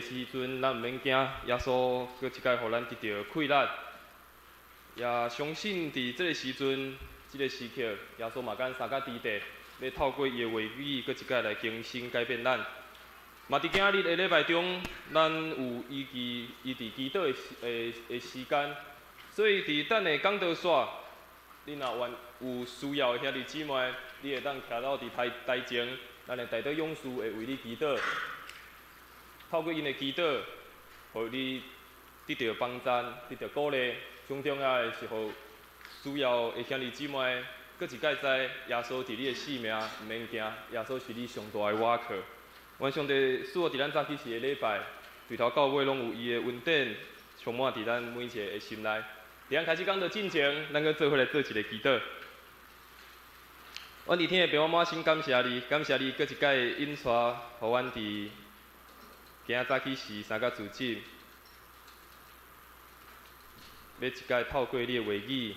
時陣，咱毋免驚，耶穌閣一擺予咱得著氣力，也相信佇這个時陣、這个時刻，耶穌嘛佮咱相佮佇地，欲透過伊的話語，閣一擺來更新改變咱。嘛佇今仔日的禮拜中，咱有伊記伊佇祈禱的時的的時間，所以佇等下講道煞，你若願有需要的兄弟姊妹，你會當徛到佇台台前，咱的代禱勇士會為你祈禱。透過𪜶的祈禱，予你得著幫贊，得著鼓勵。上重要的是，予需要的兄弟姊妹，閣一擺知耶穌佇你的生命，毋免驚，耶穌是你上大的倚靠。願上帝賜福佇咱早起時的禮拜，對頭到尾攏有伊的恩典，充滿佇咱每一個的心內。佇咱開始講道進前，咱閣做伙來做一个祈禱。阮佇天的父，我滿心感謝你，感謝你閣一擺引帶，予阮佇今仔早起時三佮組織，欲一擺透過你的話語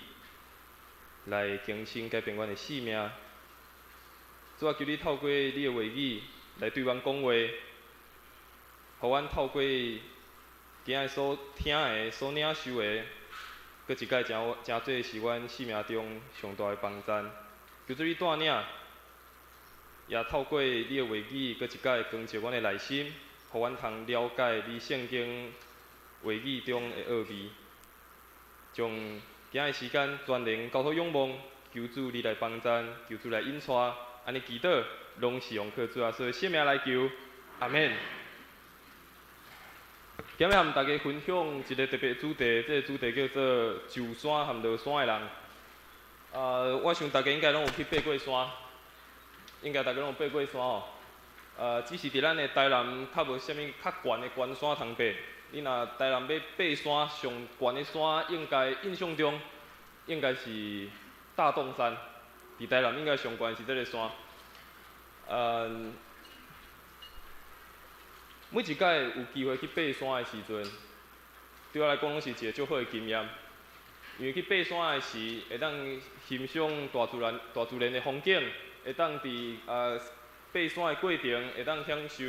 來更新改變阮的生命。主啊，求你透過你的話語來對阮講話，予阮透過今仔所聽的、所領受的，閣一擺成成做是阮生命中上大的幫贊。求主你帶領，也透過你的話語，閣一擺光照阮的內心，予阮通了解你聖經話語中的奧秘。將今仔時間全然交託仰望，求主你來幫贊，求主來引帶，按呢祈禱，攏是奉靠主耶穌聖名來求，阿們。今日和大家分享一个特別主題，這个主題叫做上山和落山的人。我想大家應該攏有去爬過山，應該大家攏有爬過山哦。只是佇咱的台南較無啥物較懸的懸山通爬。你若台南欲爬山，上懸的山應該印象中應該是大洞山。佇台南應該上懸是這个山。每一擺有機會去爬山的時陣，對我來講攏是一个足好的經驗。因為去爬山的時，會當欣賞大自然、大自然的風景，會當佇爬山的過程，會當享受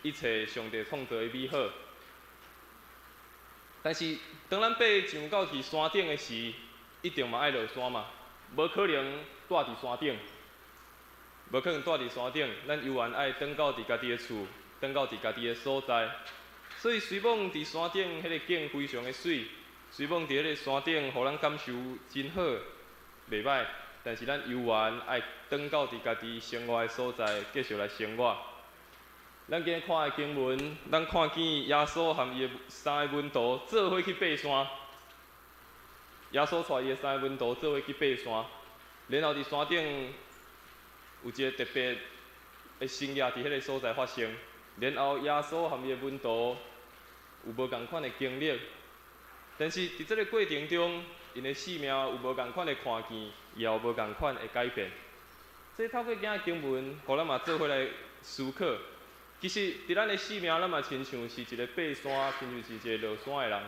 一切上帝創造的美好。但是，當咱爬上到去山頂的時，一定嘛愛落山嘛，無可能蹛佇山頂，無可能蹛佇山頂，咱猶原愛轉到佇家己的厝，轉到佇家己的所在。所以，雖罔佇山頂彼个景非常的媠，雖罔佇彼个山頂，予咱感受真好，袂䆀，但是咱猶原愛轉到佇家己生活的所在，繼續來生活。咱今日看的經文，咱看見耶穌和伊的三个門徒做伙去爬山。耶穌帶伊的三个門徒做伙去爬山，然後佇山頂有一个特別的神跡佇彼个所在發生。然後耶穌和伊的門徒有無仝款的經歷，但是佇這个過程中，𪜶的生命有無仝款的看見，也有無仝款的改變。所以透過今仔經文，予咱嘛做伙來思考。其實，佇咱的生命，咱嘛親像是一个爬山，親像是一个落山的人。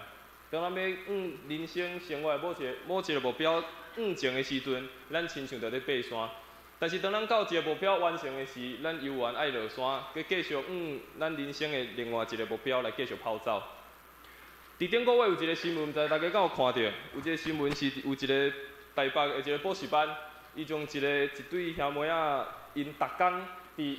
當咱欲往人生生活的某一个目標向前的時陣，咱親像佇咧爬山。但是，當咱到一个目標完成的時，咱猶原愛落山，閣繼續往咱人生的另外一个目標來繼續跑走。佇頂個月有一个新聞，毋知大家敢有看著？有一个新聞是有一个台北的一个補習班，伊將一對兄妹仔，𪜶逐工佇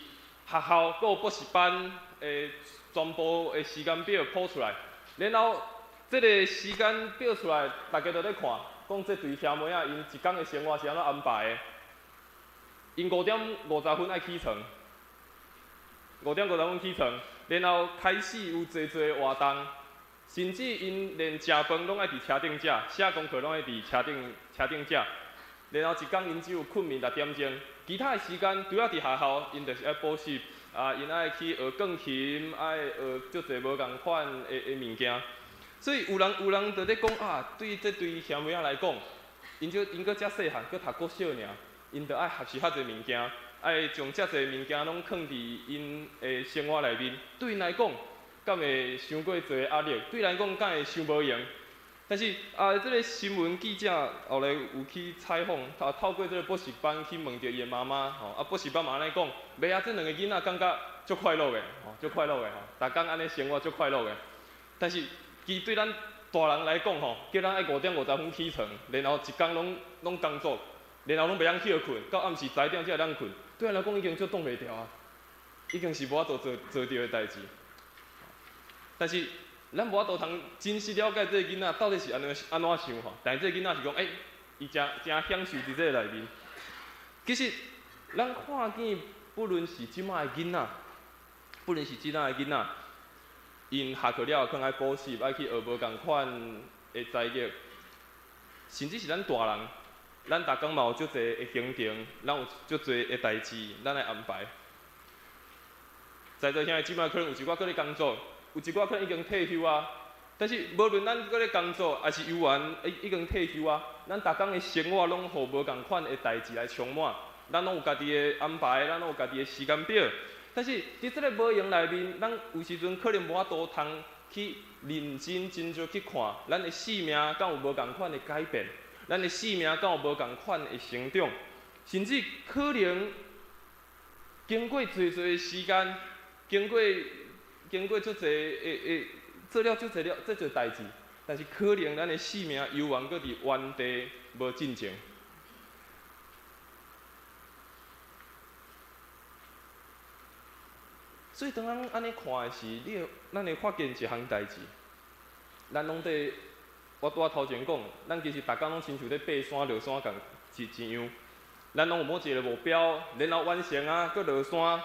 學校閣有補習班的全部的時間表鋪出來，然後這个時間表出來，大家都咧看，講這對兄妹仔𪜶一工的生活是按怎安排的？𪜶5點50分愛起床，5點50分起床，然後開始有濟濟活動，甚至𪜶連食飯攏愛佇車頂食，寫功課攏愛佇車頂食，然後一工𪜶只有睏眠6點鐘，其他的時間除了佇學校，𪜶就是愛補習，啊，𪜶愛去學鋼琴，愛學足濟無仝款的物件。所以有人就咧講啊，對這對兄妹仔來講，𪜶閣遮細漢，閣讀國小爾，𪜶著愛學習遐濟物件，愛將遮濟物件攏囥佇𪜶的生活內面。對𪜶來講，敢會傷過濟壓力？對𪜶來講，敢會傷無閒？但是啊，這个新聞記者後來有去採訪，啊，透過這个補習班去問著伊的媽媽，吼，啊，補習班嘛按呢講，袂啊，這兩个囡仔感覺足快樂的，吼，足快樂的吼，逐工按呢生活足快樂的。但是，其實對咱大人來講吼，叫咱愛5點50分起床，然後一工攏攏工作，然後攏袂曉歇睏，到暗時10點才會當睏，對咱來講已經足擋袂牢啊，已經是無法度做做著的代誌。但是，咱無法度通真實了解這个囡仔到底是按怎按怎想吼。但是這个囡仔是講，欸，伊誠誠享受佇這个內面。其實，咱看見，不論是這擺的囡仔，不論是這擺的囡仔，𪜶下課了後可能愛補習，愛去學無仝款的才藝，甚至是咱大人，咱逐工嘛有足濟的行程，咱有足濟的代誌，咱愛安排。在座兄弟姊妹可能有一寡閣咧工作，有一寡可能已經退休啊。但是無論咱閣咧工作，抑是猶原已已經退休啊，咱逐工的生活攏予無仝款的代誌來充滿，咱攏有家己的安排，咱攏有家己的時間表。但是佇這个無閒內面，咱有時陣可能無法度通去認真斟酌去看，咱的生命敢有無仝款的改變，咱的生命敢有無仝款的成長，甚至可能經過濟濟的時間，經過經過足濟的的做了足濟了這濟代誌，但是可能咱的生命猶原閣佇原地無進前。所以當咱按呢看的時，你會咱會發現一項代誌，咱攏佇我拄仔頭前講，咱其實逐工攏親像咧爬山落山仝一一樣，咱攏有某一个目標，然後完成啊，閣落山，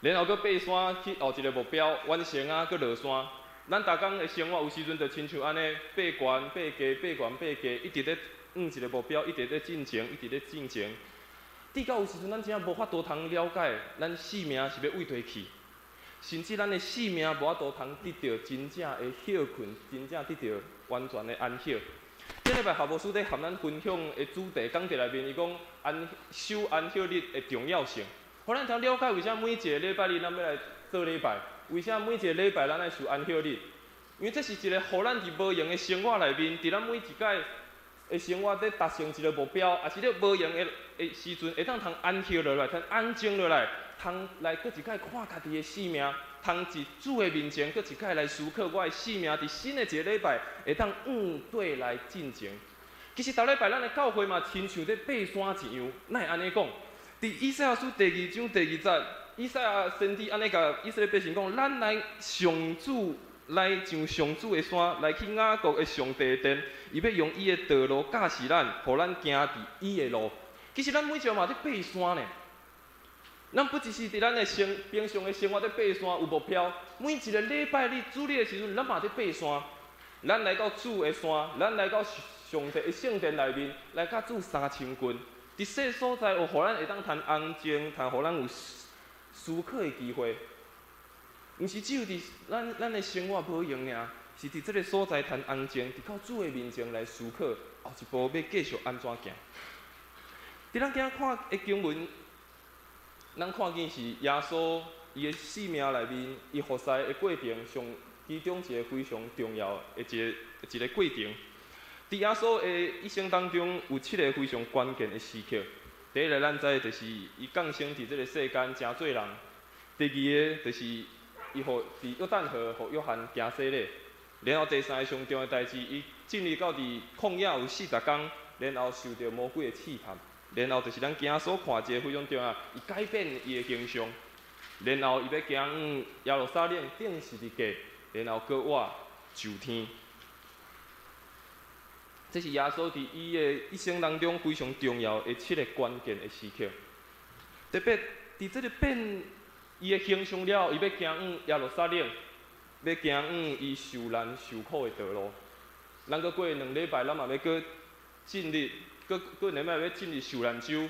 然後閣爬山去後一个目標完成啊，閣落山。咱逐工的生活有時陣就親像按呢爬懸爬低，爬懸爬低，一直咧向一个目標，一直咧進前，一直咧進前。直到有時陣，咱真正無法度通了解，咱生命是欲佗佗去，甚至咱的生命無法度通得著真正的歇睏，真正得著完全的安息。這禮拜夏牧師咧和咱分享的主題講題內面，伊講安守安息日的重要性，予咱通了解為啥每一个禮拜日咱欲來做禮拜，為啥每一个禮拜咱愛守安息日？因為這是一个予咱佇無閒的生活內面，佇咱每一擺的生活咧達成一个目標，抑是咧無閒的的時陣，會當通安息落來，通安靜落來，通來閣一擺看家己的生命，通佇主的面前閣一擺來思考我的生命，佇新的一个禮拜會當向佗來進前。其實逐禮拜咱的教會嘛，親像咧爬山一樣，哪會按呢講？佇以賽亞書第二章第二節，以賽亞先知按呢共以色列百姓講：咱來上主。來上上主的山，來去雅各的上帝的殿，伊欲用伊的道路教示咱，予咱行佇伊的路。其實咱每朝嘛佇爬山呢，咱不只是佇咱的生平常的生活佇爬山有目標，每一个禮拜日主日的時陣，咱嘛佇爬山。咱來到主的山，咱來到上帝的聖殿內面，來佮主相親近。佇這所在有予咱會當通安靜，通予咱有思考的機會。毋是只有佇咱咱的生活無閒爾，是佇這个所在通安靜，佇到主的面前來思考後一步欲繼續按怎行。佇咱今仔看的經文，咱看見是耶穌伊的生命內面，伊服侍的過程上，其中一个非常重要的一个一个過程。佇耶穌的一生當中，有七个非常關鍵的時刻。第一个，咱知就是伊降生佇這个世間，成做人。第二个就是伊予佇約旦河予約翰行洗禮，然後第三个上重要的代誌，伊進入到佇曠野有40工，然後受著魔鬼的試探，然後就是咱今仔所看一个非常重要，伊改變伊的形象，然後伊欲行往耶路撒冷釘十字架，然後閣活上天。這是耶穌佇伊的一生當中非常重要的七个關鍵的時刻，特別佇這个變伊的形象了，伊欲行往耶路撒冷，欲行往伊受難受苦的道路。咱閣過兩禮拜，咱嘛欲閣進入，閣閣兩禮拜欲進入受難週，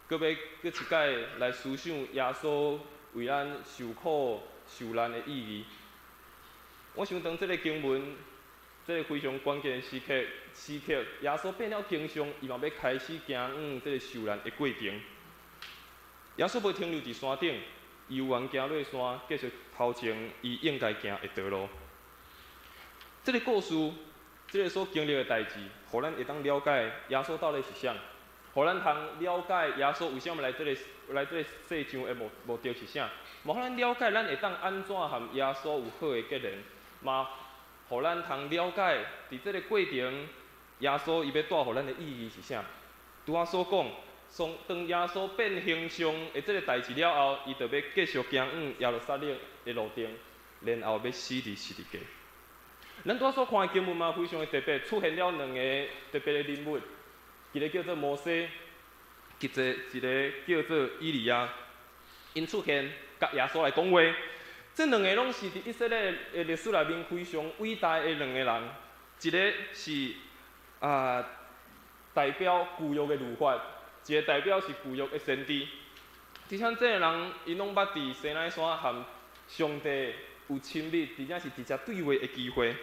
閣欲閣一擺來思想耶穌為咱受苦受難的意義。我想當這个經文，這个非常關鍵的時刻，時刻耶穌變了形象，伊嘛欲開始行往這个受難的過程。耶穌無停留佇山頂。伊猶原行落山，繼續頭前伊應該行的道路。這個故事，這個所經歷的代誌，予咱會當了解耶穌到底是啥，予予咱通了解耶穌為啥物來這個世上的目的是啥，嘛予咱了解咱會當按怎和耶穌有好的結連，嘛予咱通了解佇這個過程，耶穌伊欲帶予咱的意義是啥。拄仔所講，當耶穌變形象的這個代誌了後，伊就欲繼續行往耶路撒冷的路程，然後欲死佇十字架。咱拄仔所看的經文嘛，非常的特別，出現了兩个特別的人物，一个叫做摩西，一個叫做以利亞。𪜶出現，共耶穌來講話。這兩个攏是佇以色列的歷史內面非常偉大的兩个人，一个是代表舊約的律法，一个代表是舊約的先知。而且這個人，𪜶攏捌佇西奈山和上帝有親密，而且是直接對話的機會。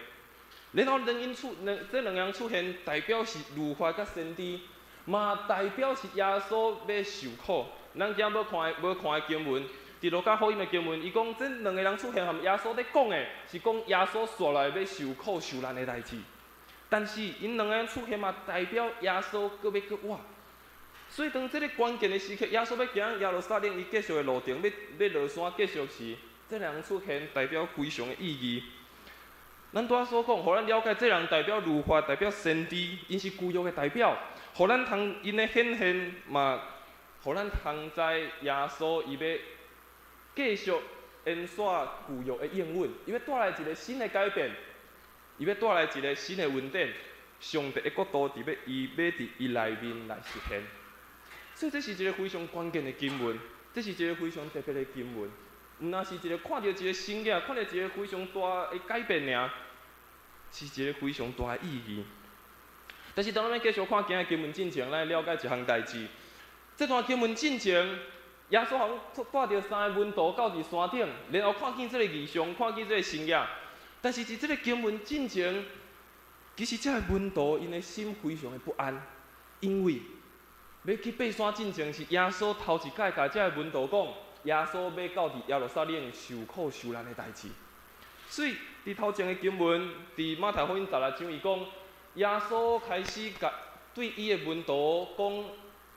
然後兩𪜶出兩這兩个人出現，代表是律法佮先知，嘛代表是耶穌欲受苦。咱今欲看欲看的經文，佇路加福音的經文，伊講這兩个人出現，和耶穌咧講的，是講耶穌紲來欲受苦受難的代誌。但是𪜶兩个人出現嘛，代表耶穌閣欲閣活。所以當這个關鍵的時刻，耶穌欲行耶路撒冷，伊繼續的路程，欲落山繼續時，這兩个人出現代表非常的意義。咱拄仔所講，予咱了解，這人代表律法，代表先知，𪜶是舊約的代表，予咱通𪜶的顯現嘛，予咱通知耶穌伊欲繼續延續舊約的應允，伊欲帶來一个新的改變，伊欲帶來一个新的恩典，上帝的國度佇欲伊欲佇伊內面來實現。所以這是一个非常關鍵的經文，這是一个非常特別的經文。毋但是一个看著一个神跡，看著一个非常大的改變爾，是一个非常大的意義。但是當咱繼續看今日經文進前，咱了解一項代誌。這段經文進前，耶穌予帶著三个門徒到佇山頂，然後看見這个異象，看見這个神跡。但是佇這个經文進前，其實這个門徒𪜶的心非常的不安，因為欲去爬山進前，是耶穌頭一擺共這个門徒講，耶穌欲到佇耶路撒冷受苦受難的代誌。所以佇頭前的經文，佇馬太福音16章，伊講耶穌開始共對伊的門徒講，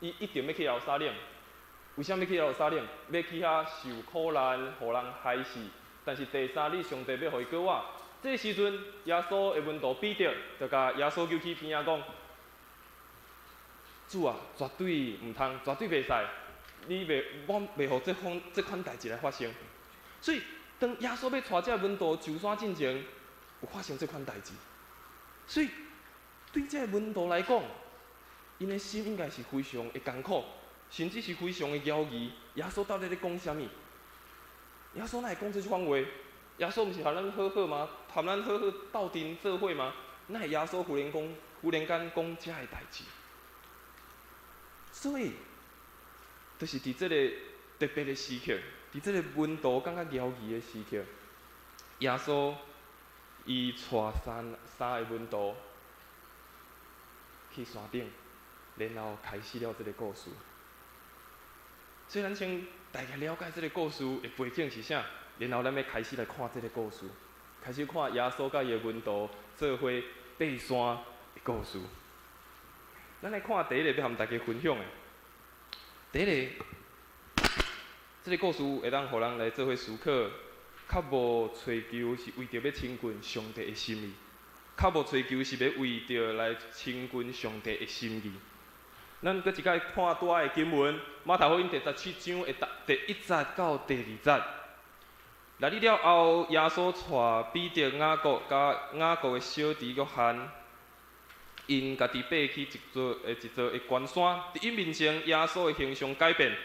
伊一定欲去耶路撒冷。為啥物去耶路撒冷？欲去遐受苦難，予人害死。但是第三日，上帝欲予伊閣活。這个時陣，耶穌的門徒彼得就共耶穌揪去邊仔講：主啊，絕對毋通，絕對袂使！你袂，我袂予這款代誌來發生。所以，當耶穌欲帶這个門徒上山進前，有發生這款代誌。所以，對這个門徒來講，𪜶的心應該是非常的艱苦，甚至是非常的猶疑。耶穌到底咧講啥物？耶穌哪會講這款話？耶穌毋是和咱好好嗎？和咱好好鬥陣做伙嗎？哪會耶穌忽然講，忽然間講這个代誌？所以，就是佇這个特別的時刻，佇這个門徒感覺猶疑的時刻，耶穌伊帶三個門徒去山頂，然後開始了這个故事。所以，咱先大概了解這个故事的背景是啥，然後咱欲開始來看這个故事，開始看耶穌佮伊的門徒做伙爬山的故事。咱來看第一个欲和大家分享的，第一个，這个故事會當予人來做伙思考，較無追求是為著欲親近上帝的心意，較無追求是欲為著來親近上帝的心意。咱閣一擺看拄仔的經文，馬太福音第17章的第1節到第2節。六日了後，耶穌帶彼得、雅各佮雅各的小弟約翰，𪜶家己爬去一座的懸山。佇𪜶面前，耶穌的形象改變，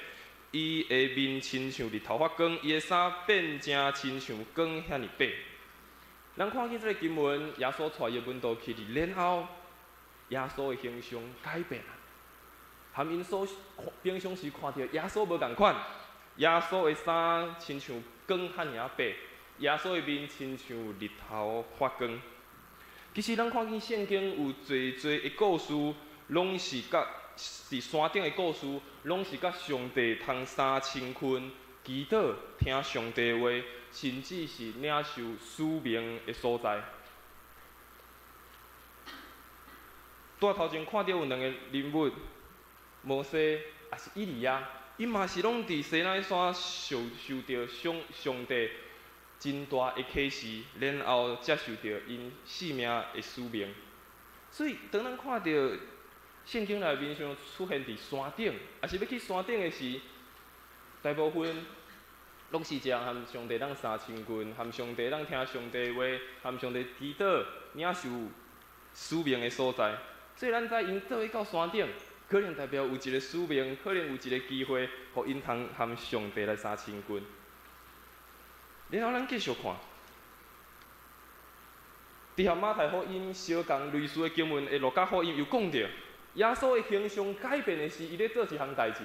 伊的面親像日頭發光，伊的衫變成親像光遐爾白。咱看見這个經文，耶穌帶伊的門徒去，然後耶穌的形象改變啊，和𪜶所平常時看著耶穌無仝款，耶穌的衫親像光遐爾白，耶穌的面親像日頭發光。其實咱看見聖經有濟濟的故事，攏是佮佇山頂的故事，攏是佮上帝通相親近、祈禱、聽上帝話，甚至是領受使命的所在。拄仔頭前看著有兩个人物，摩西，抑是以利亞，𪜶嘛是攏佇西奈山受著上帝真大的啟示，然後接受著𪜶性命的使命。所以，當咱看著聖經內面像出現佇山頂，抑是欲去山頂的時，大部分攏是一項和上帝當相親近，和上帝當聽上帝話，和上帝祈禱、領受使命的所在。所以咱知𪜶做伙到山頂，可能代表有一个使命，可能有一个機會，予𪜶通和上帝來相親近。然後咱繼續看，佇和馬太福音相仝類似的經文的路加福音又講著，耶穌的形象改變的是，伊咧做一項代誌。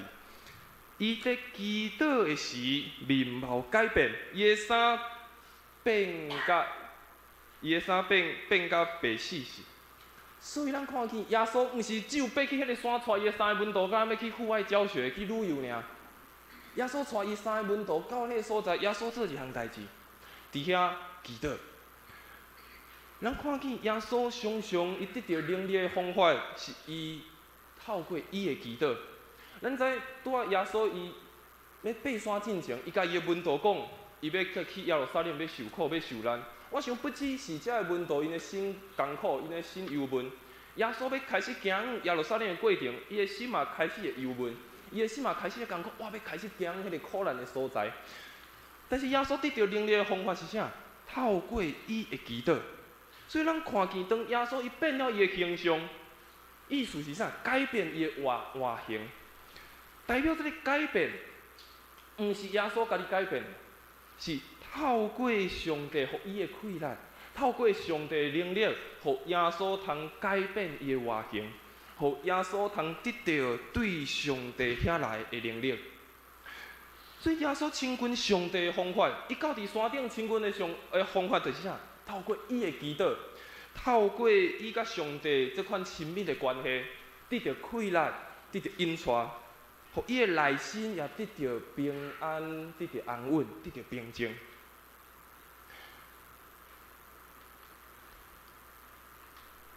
伊佇祈禱的時面貌改變，伊的衫變甲白爍爍。所以咱看見耶穌毋是只有爬去彼个山，帶伊的三个門徒，敢欲去戶外教學、去旅遊爾。耶穌帶伊三个門徒到彼个所在，耶穌做一項代誌，佇遐祈禱。咱看見耶穌常常伊得著能力的方法，是伊透過伊的祈禱。咱知拄仔耶穌伊欲爬山進前，伊共伊的門徒講，伊欲去耶路撒冷欲受苦欲受難。我想不只是遮个門徒𪜶的心艱苦，𪜶的心憂悶。耶穌欲開始行耶路撒冷的過程，伊的心嘛開始會憂悶，伊的心嘛開始會艱苦。我欲開始行彼个苦難的所在。但是耶穌得著能力的方法是啥？透過伊的祈禱。所以咱看見當耶穌伊變了伊的形象，意思是啥？改變伊的外形。代表這个改變，毋是耶穌家己改變，是透過上帝予伊的氣力，透過上帝的能力，予耶穌通改變伊的外形，予耶穌通得著對上帝遐來的能力。所以耶穌親近上帝的方法，伊到佇山頂親近的上的方法就是啥？透過伊的祈禱，透過伊佮上帝這款親密的關係，得著氣力，得著引帶。予伊的內心也得著平安，得著安穩，得著平靜。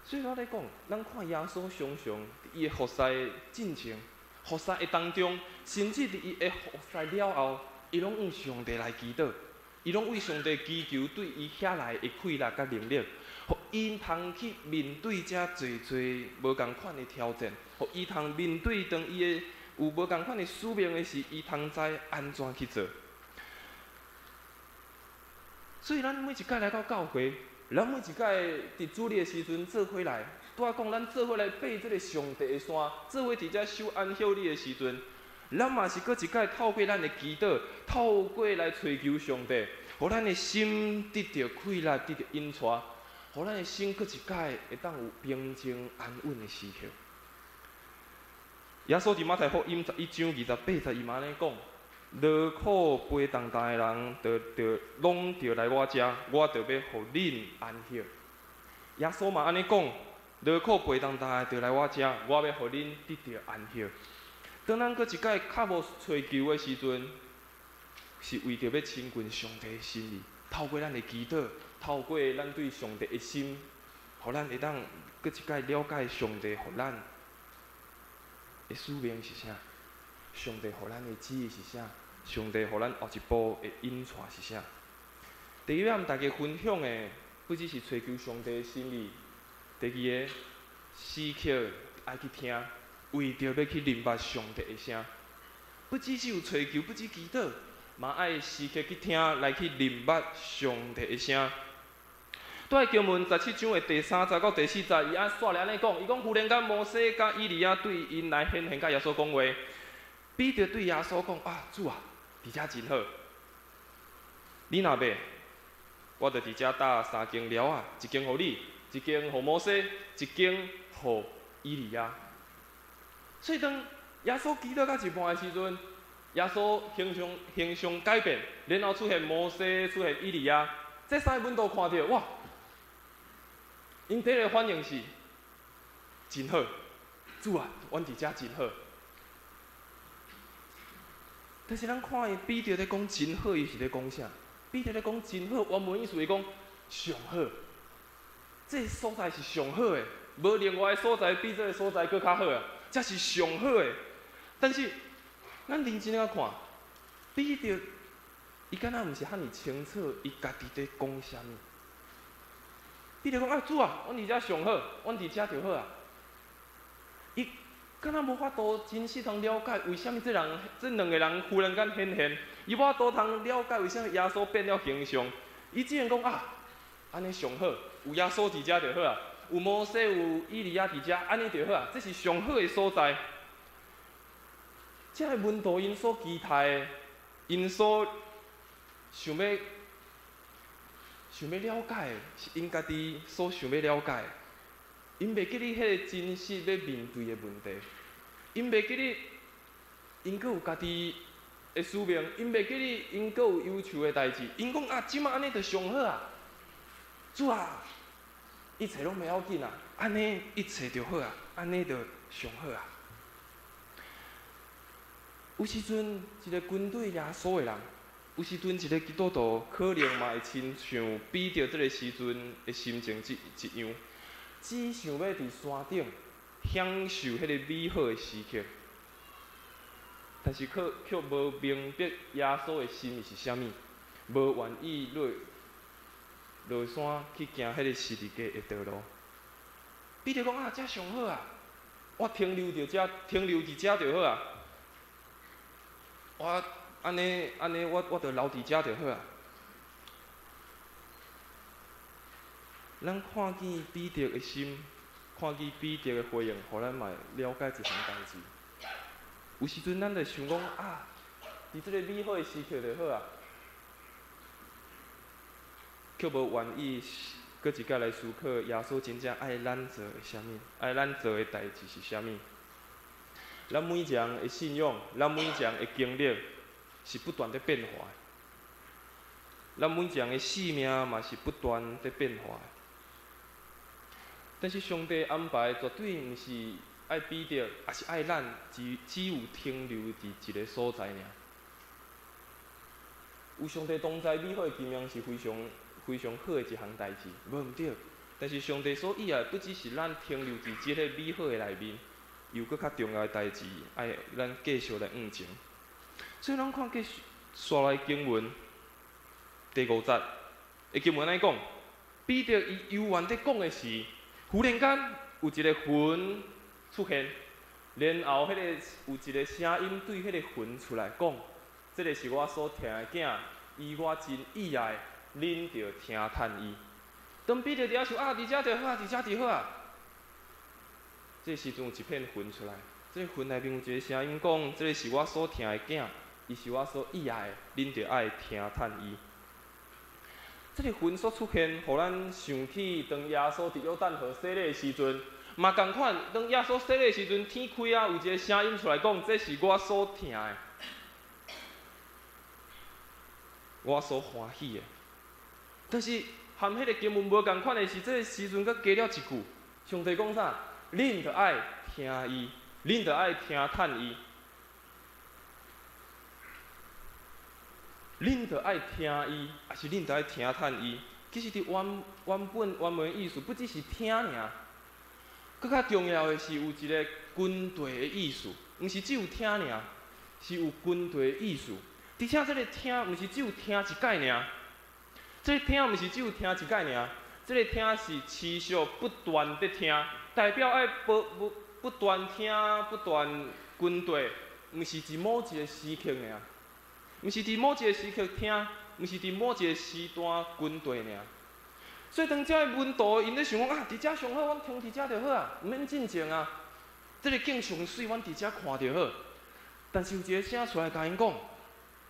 所以我咧講，咱看耶穌常常佇伊的服侍進前、服侍的當中，甚至佇伊的服侍了後，伊攏向上帝來祈禱，伊攏為上帝祈求對伊遐來的氣力佮能力，予𪜶通去面對遮濟濟無仝款的挑戰，予伊通面對當伊的有無仝款的使命的時，伊通知按怎去做。所以咱每一擺來到教會，咱每一擺佇主日的時陣做伙來，拄仔講咱做伙來爬這个上帝的山，做伙佇遮守安息日的時陣，咱嘛是閣一擺透過咱的祈禱，透過來揣求上帝，予咱的心得著氣力，得著引帶，予咱的心閣一擺會當有平靜安穩的時刻。耶穌佇馬太福音11章28節，伊嘛按呢講：勞苦背重擔的人，著攏著來我遮，我著欲予恁安息。耶穌嘛按呢講：勞苦背重擔的，著來我遮，我欲予恁得著安息。當咱閣一擺較無揣求的時陣，是為著欲親近上帝的心意，透過咱的祈禱，透過咱對上帝的心，予咱會當閣一擺了解上帝予咱的使命是啥？上帝予咱的旨意是啥？上帝予咱後一步的引帶是啥？第一，欲和大家分享的，不只是揣求上帝的心意；第二个，時刻愛去聽，為著欲去認捌上帝的聲。不只是有揣求，不只祈禱，嘛愛時刻去聽，來去認捌上帝的聲。佇經文17章的第3節到第4節，伊按煞來按呢講，伊講忽然間摩西佮以利亞對𪜶來顯現，佮耶穌講話。彼得對耶穌講：啊，主啊，佇遮真好。你若欲，我就佇遮搭三間寮仔，一間予你，一間予摩西，一間予以利亞。所以當耶穌祈禱到一半的時陣，耶穌形象改變，然後出現摩西，出現以利亞，這三个門徒看著，哇！𪜶第一个反應是真好，主啊，阮佇遮真好。但是咱看伊彼得咧講真好，伊是咧講啥？彼得咧講真好，原文意思是講上好。這个所在是上好的，無另外的所在比這个所在閣較好啊！這是上好的。但是咱認真仔看，彼得伊敢若毋是遐爾清楚，伊家己佇講啥物。彼得講啊，主啊，阮佇遮上好，阮佇遮就好啊。伊敢若無法度真實通了解，為啥物這人這兩个人忽然間顯現，伊無法度通了解為啥物耶穌變了形象。伊只能講啊，按呢上好，有耶穌佇遮就好啊，有摩西有以利亞佇遮，按呢就好啊，這是上好的所在。這个門徒𪜶所期待的，𪜶所想欲了解的，是𪜶家己所想欲了解的。𪜶袂記得彼个真實欲面對的問題，𪜶袂記得𪜶閣有家己的使命，𪜶袂記得𪜶閣有憂愁的代誌。𪜶講啊，這馬按呢就上好啊！主啊，一切攏袂要緊啊，按呢一切就好啊，按呢就上好啊。有時陣，一个跟隨耶穌的人，有時陣一个基督徒，可能嘛會親像彼得這个時陣的心情一樣，只想欲佇山頂享受彼个美好的時刻，但是卻卻無明白耶穌的心意是啥物，無願意落山去行彼个十字架的道路。彼得講啊，遮上好啊，我停留佇遮，停留佇遮就好啊。我按呢按呢，我就留佇遮就好啊。咱看見彼得的心，看見彼得的回應，予咱嘛會了解一項代誌。有時陣咱就想講啊，佇這个美好的時刻就好啊，卻無願意閣一擺來思考耶穌真正愛咱做的啥物，愛咱做的代誌是啥物。咱每一个人的信仰，咱每一个人的經歷是不斷佇變化的。咱每一個人的生命嘛是不斷佇變化的。但是上帝安排絕對毋是愛彼得，抑是愛咱，只有停留佇一个所在爾。有上帝同在，美好的經驗是非常非常好的一項代誌，無毋對。但是上帝所意愛，不只是咱停留佇這个美好的內面。有閣較重要的代誌，愛咱繼續來向前。所以咱看繼續紲來經文第五節，的經文按呢講，彼得伊猶原佇講的時，忽然間有一个雲出現，然後彼个有一个聲音對彼个雲出來講：這个是我所疼的囝，伊我真喜愛，恁著聽趁伊。當彼得佇遐想啊，佇遮就好啊，佇遮就好啊。這時陣有一片雲出來，這個雲內面有一个聲音講：這个是我所疼的囝，伊是我所喜愛的，恁著愛聽趁伊。這个雲所出現，予咱想起當耶穌佇約旦河洗禮的時陣，嘛仝款。當耶穌洗禮的時陣，天開啊，有一个聲音出來講：這是我所疼的，我所歡喜的。但是含彼个經文無仝款的是，這个時陣閣加了一句，上帝講啥？恁著愛聽伊，恁著愛聽趁伊，恁著愛聽伊，抑是恁著愛聽趁伊。其實佇原原本原文意思，不只是聽爾，閣較重要的是有一个跟隨的意思，毋是只有聽爾，是有跟隨的意思。而且這个聽，毋是只有聽一擺爾，這个聽毋是只有聽一擺爾，這个聽是持續不斷佇聽。代表愛不不斷聽、不斷跟隨，毋是佇某一个時刻爾，毋是佇某一个時刻聽，毋是佇某一个時段跟隨爾。所以當這个門徒𪜶咧想講啊，佇遮上好，阮停佇遮就好啊，毋免進前啊。這个景上媠，阮佇遮看就好。但是有一个聲出來共𪜶講，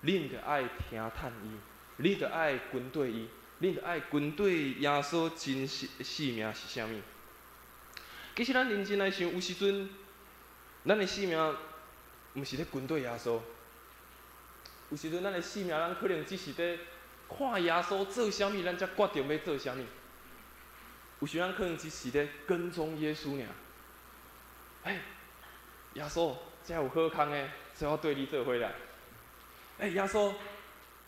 恁著愛聽趁伊，恁著愛跟隨伊，恁著愛跟隨耶穌真實的生命是啥物。其實咱認真來想，有時陣，咱的生命毋是咧跟隨耶穌。有時陣，咱的生命，咱可能只是咧看耶穌做啥物，咱才決定欲做啥物。有時咱可能只是咧跟蹤耶穌爾。欸，耶穌，這有好康的，所以我綴你做伙來。欸，耶穌，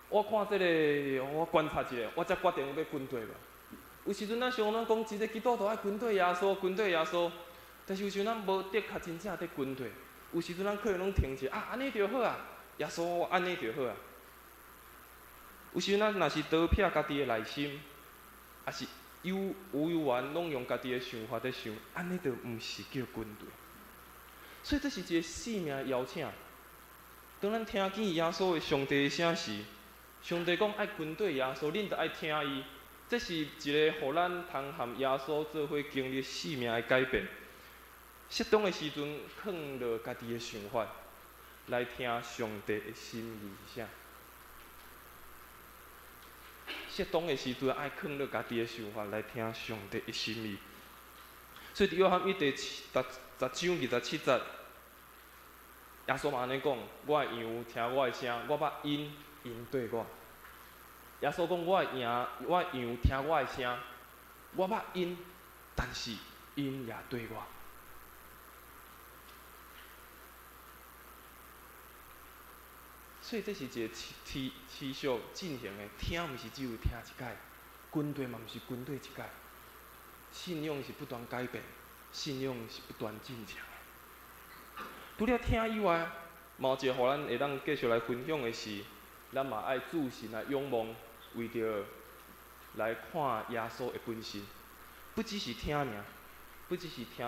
我看這个，我觀察一下，我才決定欲跟隨無。有時陣咱想咱講，一个基督徒愛跟隨耶穌，跟隨耶穌，但是有時陣咱無的確真正佇跟隨。有時陣咱可能攏停者啊，按呢就好啊，耶穌我按呢就好啊。有時陣咱若是逃避家己的內心，抑是有有緣攏用家己的想法佇想，按呢就毋是叫跟隨。所以這是一個生命的邀請。當咱聽見耶穌的上帝的聲時，上帝講愛跟隨耶穌，恁著愛聽伊。這是一個予咱通和耶穌做伙經歷生命的改變。適當的時陣，囥落家己的想法，來聽上帝的心意是啥？適當的時陣，愛囥落家己的想法來聽上帝的心意。所以，佇約翰第10章27節，耶穌嘛按呢講：我的羊聽我的聲，我捌𪜶，𪜶綴我。耶穌講：我的羊，我的羊聽我的聲，我捌𪜶，但是𪜶也綴我。所以這是一個持持續進行的，聽毋是只有聽一擺，跟綴嘛毋是跟綴一擺。信仰是不斷改變，信仰是不斷進程的。除了聽以外，嘛有一個予咱會當繼續來分享的是，咱嘛愛注神來仰望，為著來看耶穌的本身，不只是聽爾，不只是聽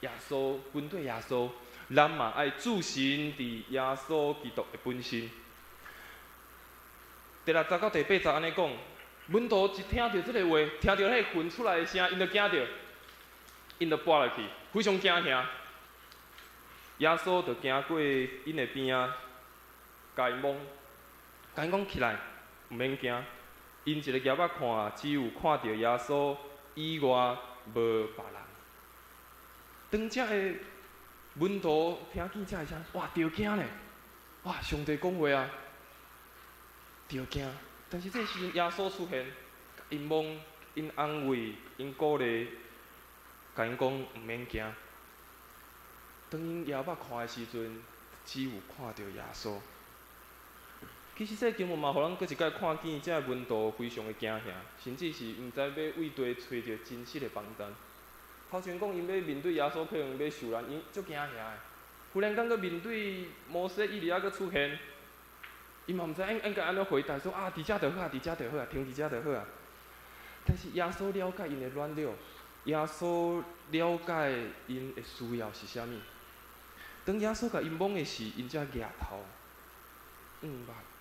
耶穌，跟綴耶穌，咱嘛愛注神佇耶穌基督的本身。第六節到第八節按呢講，門徒一聽著這个話，聽著彼个魂出來的聲，𪜶就驚著，𪜶就跋落去，非常驚嚇。耶穌就行過𪜶的邊仔，共𪜶摸，共𪜶講起來，毋免驚。𪜶一个舉目看，只有看著耶穌以外，無別人。當這个門徒聽見這个聲，哇，著驚咧！哇，上帝講話啊，著驚。但是這時陣耶穌出現，𪜶摸，𪜶安慰，𪜶鼓勵，共𪜶講毋免驚。當𪜶舉目看的時陣，只有看著耶穌。其實這經文嘛，予咱閣一擺看見這个門徒非常的驚嚇，甚至是毋知欲佗佗揣著真實的幫贊。頭前講𪜶欲面對耶穌，可能欲受難，𪜶足驚嚇的。忽然間閣面對摩西、以利亞閣出現，𪜶嘛毋知應該按怎回答，說啊，佇遮就好啊，佇遮就好啊，停佇遮就好啊。但是耶穌了解𪜶的軟弱，耶穌了解𪜶的需要是啥物。當耶穌共𪜶摸的時，𪜶才舉頭，目，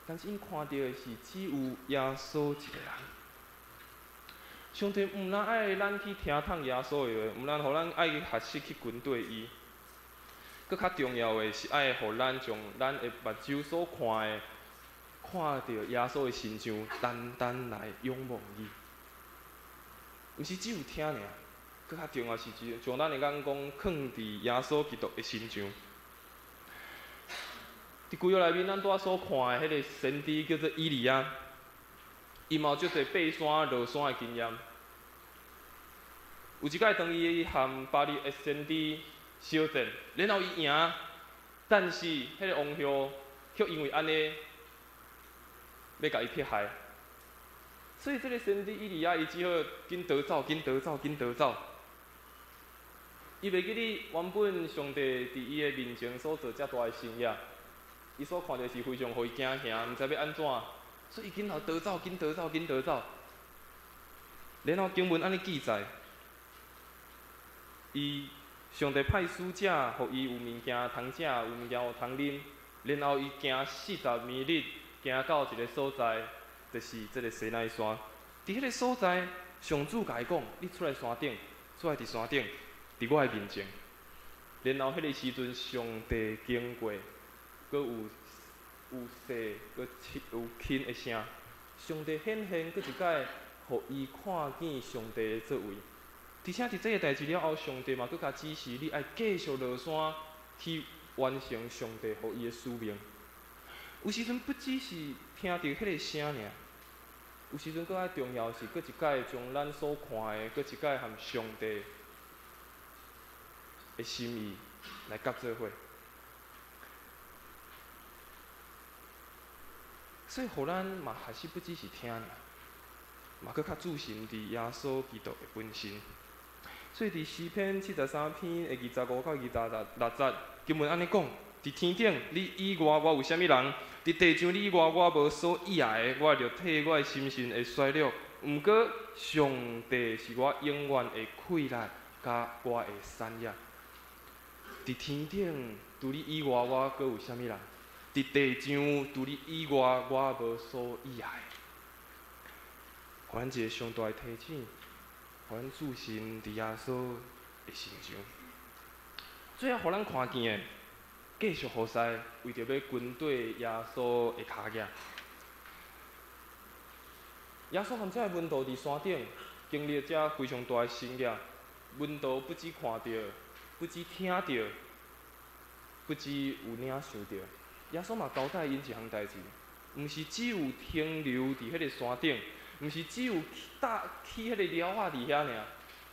但是𪜶看著的是只有耶穌一個人。上帝毋但愛咱去聽通耶穌的話，毋但予咱愛去學習去跟綴伊，閣較重要的是愛予咱將咱的目睭所看的，看著耶穌的身像，單單來仰望伊。毋是只有聽爾，閣較重要是將咱的眼光囥佇耶穌基督的身上。佇舊約內面，咱拄仔所看的彼个先知叫做以利亞，伊嘛有足濟爬山落山的經驗。有一擺當伊和巴力的先知相戰，然後伊贏，但是彼个王后卻因為按呢，欲共伊迫害。所以這个先知以利亞，伊只好緊逃走，緊逃走，緊逃走。伊袂記得原本上帝佇伊的面前所做遮大的神跡，伊所看著是非常予伊驚嚇，毋知欲按怎，所以伊緊頭逃走，緊逃走，緊逃走。然後經文按呢記載，伊上帝派使者，予伊有物件通食，有物件有通啉，然後伊行40暝日，行到一个所在，就是這个西奈山。佇彼个所在，上主共伊講：你出來山頂，出來佇山頂，佇我的面前。然後彼个時陣，上帝經過，閣有細閣輕有輕的聲，上帝顯現，閣一擺，予伊看見上帝的作為。而且佇這个代誌了後，上帝嘛閣共指示你愛繼續落山去完成上帝予伊的使命。有時陣不只是聽著彼个聲爾，有時陣閣較重要是，閣一擺將咱所看的，閣一擺和上帝的心意來合做伙。所以，予咱嘛學習不只是聽爾，嘛閣較注神佇耶穌基督的本身。所以，佇詩篇73篇的25到26節，經文按呢講：佇天頂，你以外我有啥物人？佇地上，你以外我無所倚愛的。我的肉體，我的心神會衰弱。毋過，上帝是我永遠的氣力，佮我的產業。佇天頂，除你以外，我閣有啥物人？佇地上，除你以外，我無所倚愛。予咱一个上大的提醒，予咱自信佇耶穌的身上。最後，予咱看見的，繼續服侍，為著欲跟綴耶穌的跤跡。耶穌和這个門徒佇山頂經歷這非常大的神蹟，門徒不止看著，不止聽著，不止有領受著。耶穌嘛交代𪜶一項代誌，毋是只有停留佇彼个山頂，毋是只有搭起彼个寮仔佇遐爾。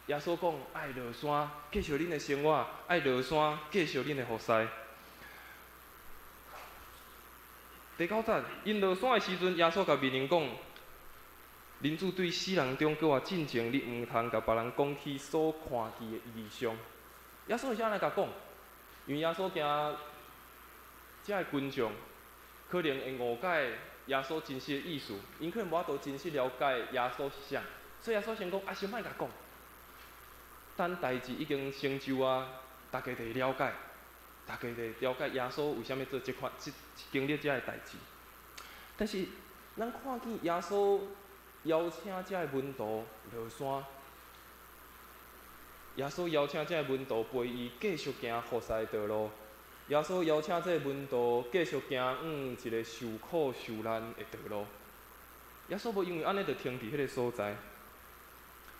耶穌講愛落山，繼續恁的生活；愛落山，繼續恁的服侍。第九節，𪜶落山的時陣，耶穌共命令講：人子對死人中閣活進前，你毋通共別人講起所看見的異象。耶穌是按呢共講，因為耶穌驚遮个群眾可能會誤解耶穌真實的意思，𪜶可能無法度真實了解耶穌是啥，所以耶穌先講啊，先莫共講，等代誌已經成就啊，大家就會了解，大家就會了解耶穌為啥物做這款、這經歷這个代誌。但是，咱看見耶穌邀請這个門徒落山，耶穌邀請這个門徒陪伊繼續行服侍道路。耶穌邀請這個門徒繼續行往一個受苦受難的道路。耶穌無因為按呢就停佇彼個所在。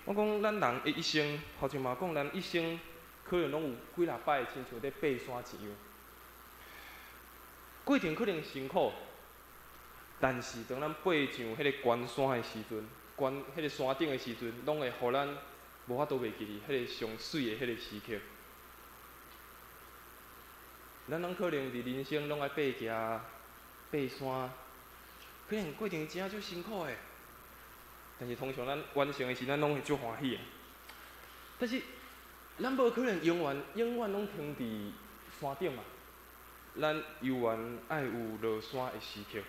我講咱人的一生，頭前嘛講，咱一生可能攏有幾若擺，親像咧爬山一樣。過程可能辛苦，但是當咱爬上彼個懸山的時陣，懸彼個山頂的時陣，攏會予咱無法度袂記得彼個上媠的彼個時刻。咱攏可能佇人生攏愛爬行、爬山，可能過程真足辛苦的，但是通常咱完成的時，咱攏會足歡喜的。但是，咱無可能永遠、永遠攏停佇山頂嘛。咱猶原愛有落山的時刻，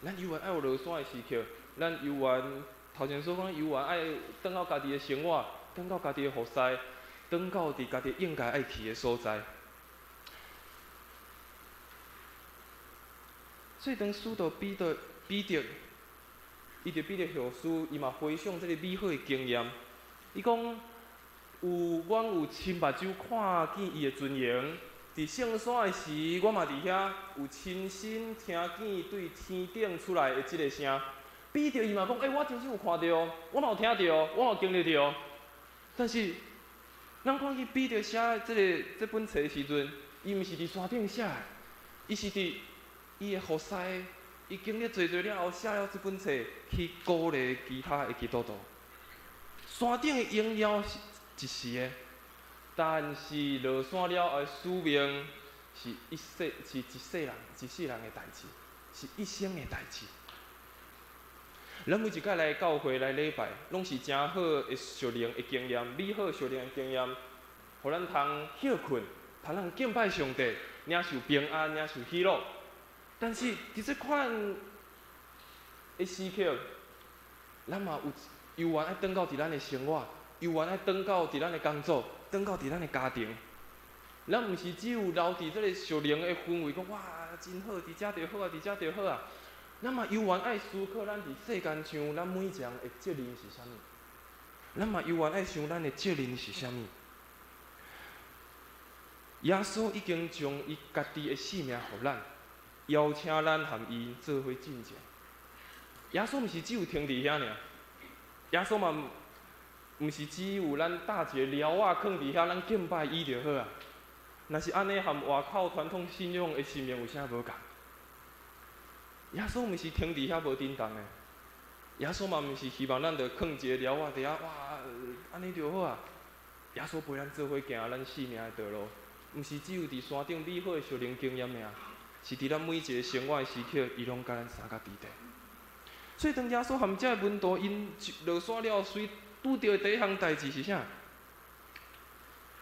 咱猶原愛有落山的時刻，咱猶原頭前所講，猶原愛轉到家己的生活，轉到家己的服侍，轉到佇家己應該愛去的所在。所以當使徒彼得、彼得，伊佇彼得後書，伊嘛回想這个美好的經驗。伊講有，阮有親目睭看見伊的尊榮，佇聖山的時，我嘛佇遐有親身聽見對天頂出來的這个聲。彼得伊嘛講，欸，我真實有看著，我嘛有聽著，我嘛有經歷著。但是，咱看見彼得寫這个這本冊的時陣，伊毋是佇山頂寫的，伊是佇伊的服侍，伊經歷濟濟了後，寫了這本冊去鼓勵其他的基督徒。山頂的榮耀是一時的，但是落山了後的使命是一世，是一世人，一世人的代誌，是一生的代誌。咱每一擺來教會來禮拜，攏是誠好的屬靈的經驗，美好屬靈的經驗，予咱通歇睏，通咱敬拜上帝，領受平安，領受喜樂。但是，佇這款的時刻，咱嘛有猶原愛轉到佇咱的生活，猶原愛轉到佇咱的工作，轉到佇咱的家庭。咱毋是只有留佇這个屬靈的氛圍，講哇真好，佇遮就好啊，佇遮就好啊。咱嘛猶原愛思考，咱佇世間上，咱每一人的責任是啥物？咱嘛猶原愛想咱的責任是啥物？耶穌已經將伊家己的性命予咱。邀請咱和伊做伙進前。耶穌毋是只有停佇遐爾，耶穌嘛毋是只有咱搭一个寮仔囥佇遐，咱敬拜伊就好啊。若是按呢，和外口傳統信仰的神明有啥無仝？耶穌毋是停佇遐無振動的，耶穌嘛毋是希望咱就囥一个寮仔佇遐，哇，按呢就好啊。耶穌陪咱做伙行咱生命的道路，毋是只有佇山頂美好的屬靈經驗爾。是佇咱每一个生活的時刻，伊攏共咱相佮佇咧。所以當耶穌和這个門徒𪜶落山了後，隨拄著的第一項代誌是啥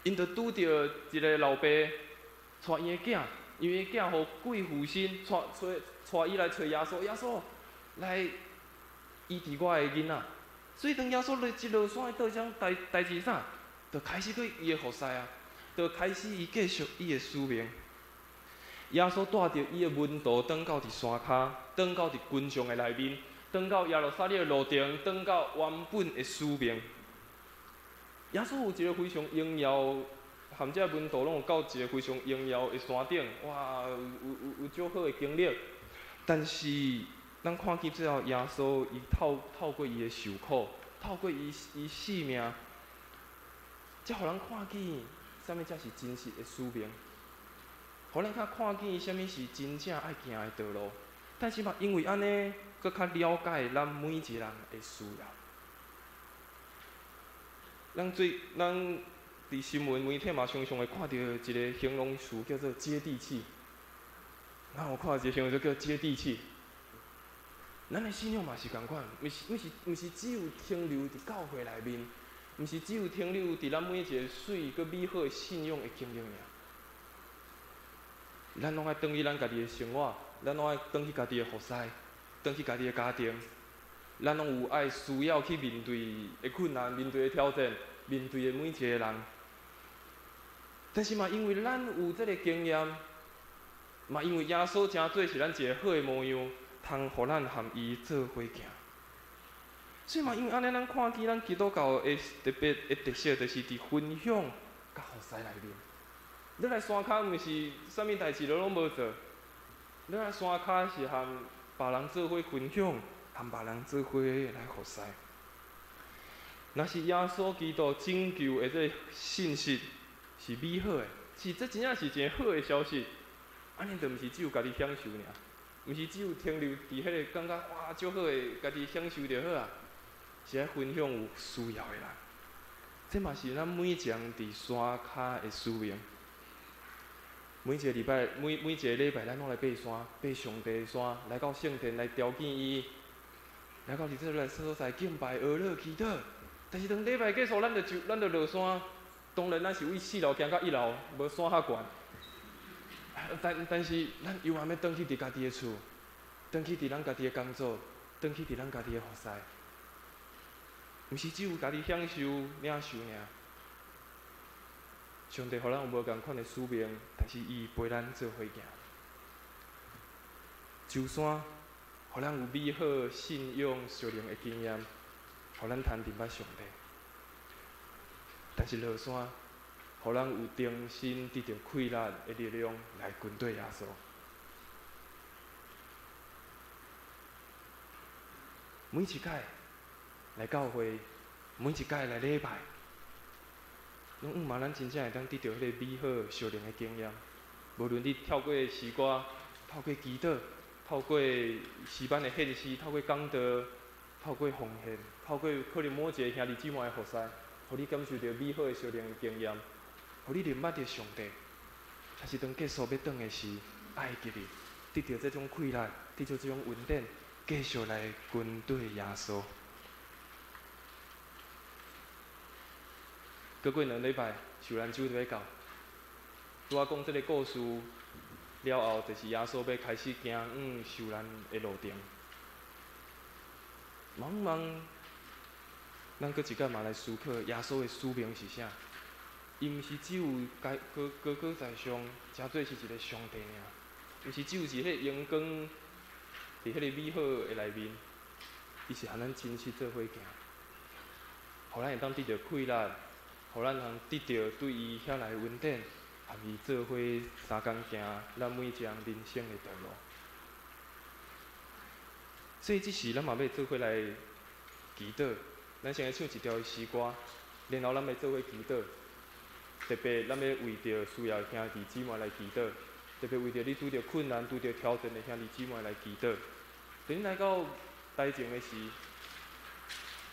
？𪜶就拄著一个老爸，帶𪜶的囝，因為𪜶囝予鬼附身，帶揣帶伊來揣耶穌，耶穌來醫治我的囡仔。所以當耶穌來一落山，倒種代代誌啥？就開始去伊的服侍啊，就開始伊繼續伊的使命。耶穌帶著伊的門徒，轉到佇山跤，轉到佇群眾的內面，轉到耶路撒冷的路程，轉到原本的使命。耶穌有一个非常榮耀，含這門徒攏有到一个非常榮耀的山頂，哇，有足好的經歷。但是，咱看見最後耶穌伊透過伊的受苦，透過伊性命，才予人看見啥物才是真實的使命，予咱較看見啥物是真正愛行的道路。但是嘛，因為按呢，閣較了解咱每一個人的需要。咱佇新聞媒體嘛，常常會看著一个形容詞叫做接地氣。咱有看一個形容詞叫接地氣。咱的信仰嘛是仝款，毋是只有停留佇教會內面，毋是只有停留佇咱每一个媠閣美好的信仰的經歷爾。咱攏愛轉去咱家己的生活，咱攏愛轉去家己的服侍，轉去家己的家庭，咱攏有愛需要去面對的困難、面對的挑戰、面對的每一個人。但是嘛，因為咱有這个經驗，嘛因為耶穌成做是咱一个好的模樣，通予咱和伊做伙行。所以嘛，因為按呢，咱看見咱基督教的特別的特色，就是佇分享佮服侍內面。你來山跤，毋是啥物代誌都攏無做，你來山跤是和別人做伙分享，和別人做伙來服侍。若是耶穌基督拯救的這个信息是美好的，是這真正是一个好的消息。按呢就毋是只有家己享受爾，毋是只有停留佇彼个感覺哇足好的，家己享受就好啊，是愛分享有需要的人。這嘛是咱每一個人佇山跤的使命。每一个禮拜，每一个禮拜，咱攏來爬山，爬上帝的山，來到聖殿來朝見伊，來到佇這來所在敬拜、哀樂、祈禱。但是當禮拜結束，咱就落山。當然，咱是為四樓行到一樓，無山較懸。但是，咱猶原欲轉去佇家己的厝，轉去佇咱家己的工作，轉去佇咱家己的服侍，毋是只有家己享受領受爾。上帝予咱有無仝款的使命，但是伊陪咱做伙行。上山，予咱有美好信仰屬靈的經驗，予咱通認捌上帝。但是落山，予咱有重新得著氣力的力量來跟隨耶穌。每一擺來教會，每一擺來禮拜，攏向望咱真正會當得著彼个美好屬靈的經驗。無論你透過詩歌、透過祈禱、透過詩班的獻詩、透過講道、透過奉獻、透過可能某一个兄弟姊妹的服侍，予你感受著美好的屬靈的經驗，予你認捌著上帝。但是當結束欲轉的時，愛記得得著這種氣力，得著這種恩典，繼續來跟隨耶穌。閣過兩禮拜，受難週就欲到。拄仔講這个故事了後，就是耶穌欲開始行往受難的路程。茫茫，咱閣一擺嘛來思考耶穌的使命是啥？伊毋是只有高高高在上，成做是一个上帝爾，毋是只有佇彼个榮光，佇彼个美好的內面，伊是和咱真實做伙行，予咱會當得著氣力，予咱通得著對伊遐來恩典，和伊做伙相仝行咱每一個人人生的道路。所以這時咱嘛欲做伙來祈禱，咱先來唱一條詩歌，然後咱欲做伙祈禱。特別咱欲為著需要兄弟姊妹來祈禱，特別為著你拄著困難、拄著挑戰的兄弟姊妹來祈禱。等你來到台前的時，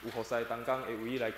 有服侍同工會為你來祈。